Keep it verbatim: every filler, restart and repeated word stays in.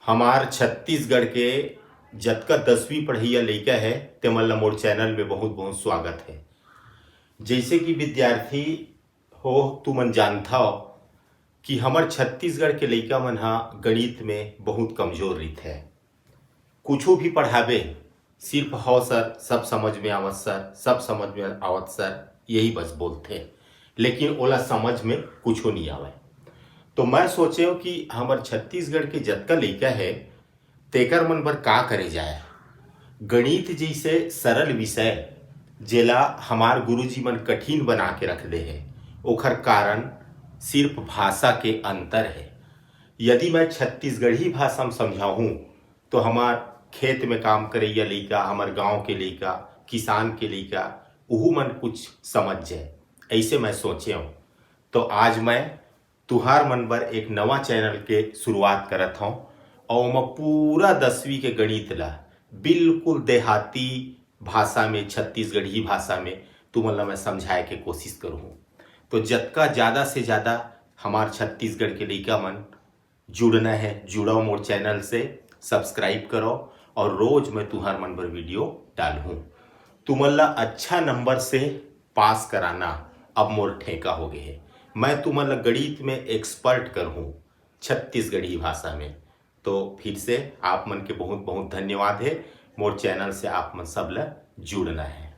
हमार छत्तीसगढ़ के जतका दसवीं पढ़इया लइका हे, तेमन ला मोर चैनल में बहुत बहुत स्वागत हे। जइसे कि विद्यार्थी हो, तुमन जानथव कि हमर छत्तीसगढ़ के लइका मन ह गणित में बहुत कमजोर रहिथे। कुछू भी पढ़ाबे, सिर्फ "हव सर, सब समझ में आवत सर, सब समझ में आवत सर", यही बस बोलथे, लेकिन ओला समझ में कुछू नइ आवय। तो मैं सोचेंव कि हमर छत्तीसगढ़ के जतका लइका हे, तेकर मन बर का करे जाय। गणित जइसे सरल विषय, जेला हमार गुरुजी मन कठिन बना के रख दे हे, ओखर कारण सिर्फ भाषा के अंतर हे। यदि मैं छत्तीसगढ़ी भाषा में समझाहूँ, तो हमार खेत में काम करइया लइका, हमर गांव के लइका, किसान के लइका, उहू मन कुछ समझ जाय, अइसे मैं सोचेंव। तो आज मैं तुहार मन बर एक नवा चैनल के शुरुआत करत हंव, अउ ओमा पूरा दसवीं के गणित ला बिल्कुल देहाती भाषा में, छत्तीसगढ़ी भाषा में तुमन ला मैं समझाए के कोशिश करूँ। तो जतका ज़्यादा से ज़्यादा हमार छत्तीसगढ़ के लइका मन जुड़ना हे, जुड़व मोर चैनल से, subscribe करव, अउ रोज मैं तुहार मन बर video डालहूँ। तुमन ला अच्छा नंबर से पास कराना अब मोर ठेका हो गे हे। मैं तुमन ला गणित में expert करहूँ छत्तीसगढ़ी भाषा में। तो फिर से आप मन के बहुत बहुत धन्यवाद हे, मोर चैनल से आप मन सब ला जुड़ना हे।